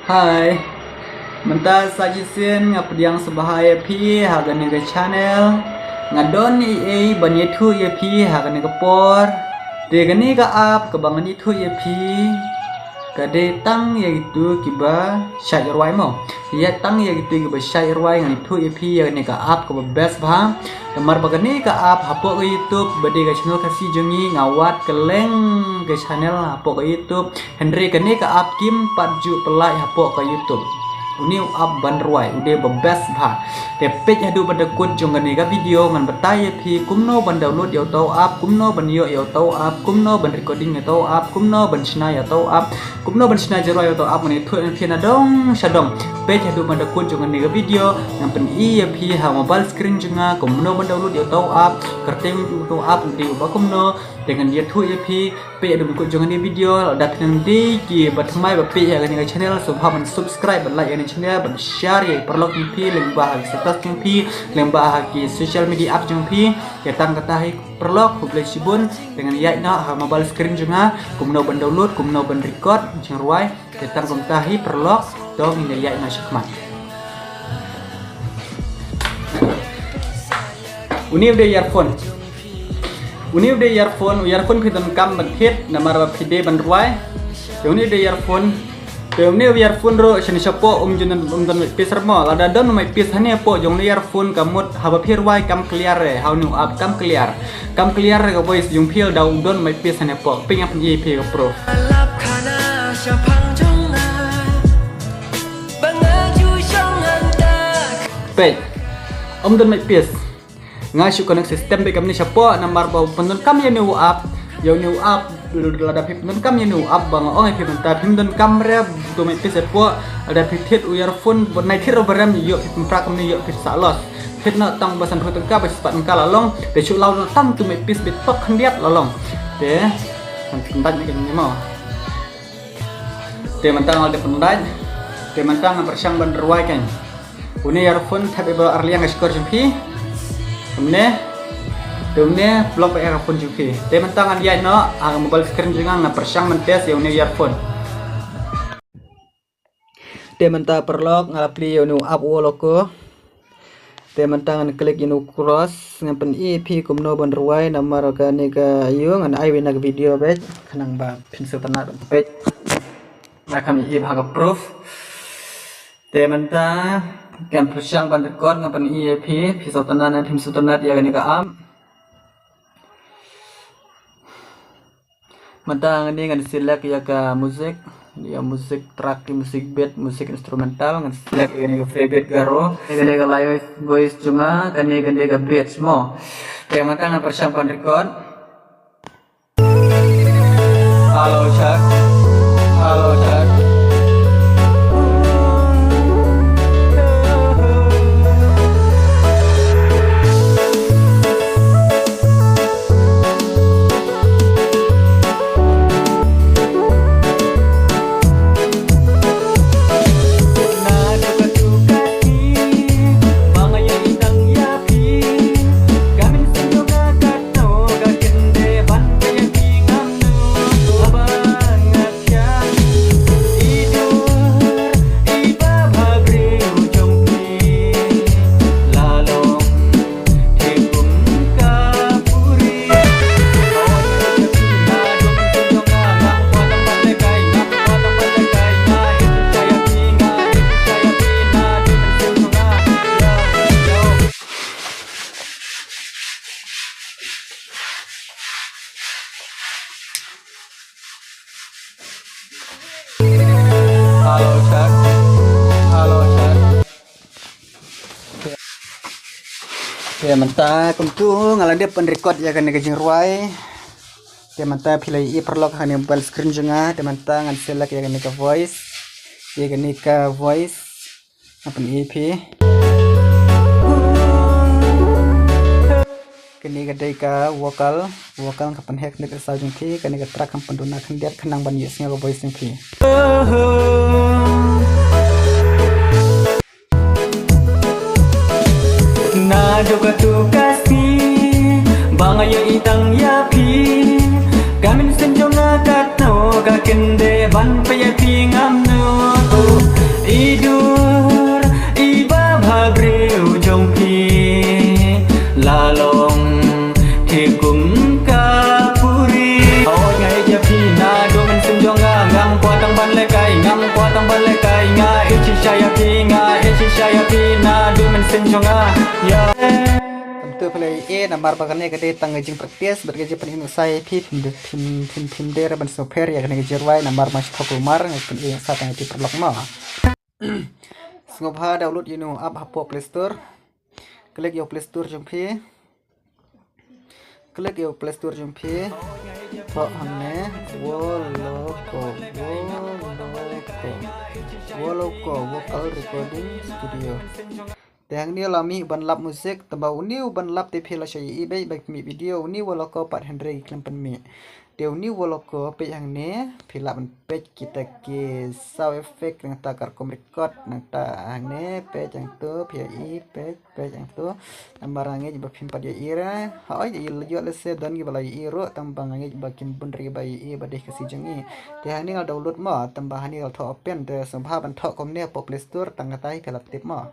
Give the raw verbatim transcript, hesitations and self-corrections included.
Hi. Mynta sa shisien nga pdiang sngewbha ïa phi ha kane ka channel. Nga don ei ei ban ïathuh ïa phi ha kane ka por. Te kane ka app kaba ngan ïathuh ïa phi ka dei tang ïa kito kiba shait rwai mo. Ïa tang ïa kito kiba shait rwai ngan ïathuh ïa phi ïa kane ka app kaba best bha. Namar ba kane ka app hapoh ka YouTube ba dei ka channel Khasi jong ngi, nga wad kylleng ka channel hapoh ka YouTube. Hynrei kane ka app kim pat ju pynlait hapoh ka YouTube. Une u app ban rwai u dei ba best bha. Te peit haduh ban da kut jong kane ka video ngan batai ïa phi kumno ban download ïa uto u app, kumno ban ïoh ïa uto u app, kumno ban recording ïa uto u app, kumno ban shna ïa uto u app, kumno ban shna jingrwai ïa uto u app, ngan ïathuh ïa phi na dong sha dong. Peit haduh ban da kut jong kane ka video, ngan pyni ïa phi ha mobile screen jong nga kumno ban download ïa uto u app, kyrteng uto u app u dei uba kumno, te ngan ïathuh ïa phi. Peit haduh ban da kut jong kane ka video, lada phi nang dei kiba thymmai ba peit ïa kane ka channel, sngewbha ban subscribe, ban like ïa kane ka channel, ban share ïa ki paralok jong phi lyngba ha ki status jong phi, lyngba ha ki social media app jong phi. Te tang kata hi paralok, khublei shibun. Te ngan ïaid noh ha mobile screen jong nga kumno ban download, kumno ban record jingrwai. Te tang kumta hi paralok, to ngin ïaid noh shakhmat. Une u dei earphone. Une u dei earphone, u earphone phi donkam ban thied namar ba phi dei ban rwai. Te une u dei earphone. Te une u earphone ruh shane shapoh um ju don, um don mouthpiece re mo. Lada don mouthpiece hane hapoh jong une u earphone ka mut haba phi rwai kam clear re, ha une u app kam clear. Kam clear re ka voice jong phi lada um don mouthpiece hane hapoh. Peit nga pyni ïa phi ka proof. Peit. Um don mouthpiece. Nga shu connect system beit kumne shapoh namar ba pyndonkam ïa une u app, ïa une u app, lada phi pyndonkam ïa une u app ba nga ong ïa phi mynta phim donkam re uto u mouthpiece shapoh, lada phi thied u earphone ba nai thied ruh ba rem, ïoh phi pynpra kumne, ïoh phi sah loss. Thied noh tang ba sanphew tyngka, ba shispah tyngka la long, te shu law noh tang uto u mouthpiece beit tok khyndiat la long. Te ngan pyndait ne kane mo. Te mynta nga la dep pyndait. Te mynta ngan pyrshang ban rwai kane. Une u earphone thep ïa baroh arliang ka shkor jong phi. Kumne. Te kumne block beit ïa ka phone jong phi. Te mynta ngan ïaid noh ha ka mobile screen jong nga, ngan pyrshang ban test ïa une u earphone. Te mynta paralok nga la plie ïa une u app Woloco. Te mynta ngan click ïa une u cross, ngan pyni ïa phi kumno ban rwai namar kane ka ïa u ngan ai wei na ka video beit khnang ba phin sngewtynnat ban peit. Nga kham ïa i bha ka proof. Te mynta ngan pyrshang ban record, ngan pyni ïa phi, phi sngewtynnat ne phim sngewtynnat ïa kane ka app. Mynta ngan, ngan select ïa ka music, ïa music track, ïa music beat, music instrumental, ngan select ïa kane ka favorite Garo. Kane ka live voice jong nga, kane, kane ka beat mo. Te mynta ngan pyrshang ban record. Hello, check. Hello, check. Hello, check. Hello, check. Te mynta kumtu nga la dep ban record ïa kane ka jingrwai. Te mynta phi la ïohi paralok ha kane mobile screen jong nga. Te mynta ngan select ïa kane ka voice, ïa kane ka voice. Ngan pyni ïa phi. Kane ka dei ka vocal, vocal ka pynheh kane ka saw jong phi, kane ka track kan pynduna khyndiat khnang ban ïohsngew ka voice jong phi. Naduh katto ka sngi ba nga ïohi tang ïa phi, ka mynsiem jong nga katno ka kyndit ban peit ïa phi ngam nud. Ban lehkai ngam kwah tang ban lehkai nga, ïeit shisha ïa phi, nga ïeit shisha ïa phi, naduh mynsiem jong nga. Ïa. Tang to phi la ïohi namar ba kane ka dei tang ka jingpractice bad ka jingpyni nusai, phi phim phim phim phim dei ban sngewpher ïa kane ka jingrwai namar ma shi thok lumar nga pynïoh sa tang ïa phi paralok mo. Sngewbha download ïa une u app hapoh Play Store. Klik ïa u Play Store jong phi. Klik ïa u Play Store jong phi. Thoh hangne Woloco, Woloco, Woloco Vocal Recording Studio. Te hangne la mih ban lap music, tangba une u ban lap te phi la shah ïohi beit ba ki mih video, une Woloco pat hynrei ki khlem pynmih. Te une Woloco peit hangne, phi lah ban peit kita ki sound effect nangta ka rukom record nangta hangne peit hangto phi ïohi peit peit hangto. Namar nga ngeit ba phim pat ïohi re. Hooid ïoh lehse don kiba la ïohi ruh tangba nga ngeit ba kim bun re kiba ïohi ba dei Khasi jong ngi. Te hangne nga la download mo tangba hangne nga la thoh open te sngewbha ban thoh kumne hapoh Play Store tang kata hi phi la tip mo.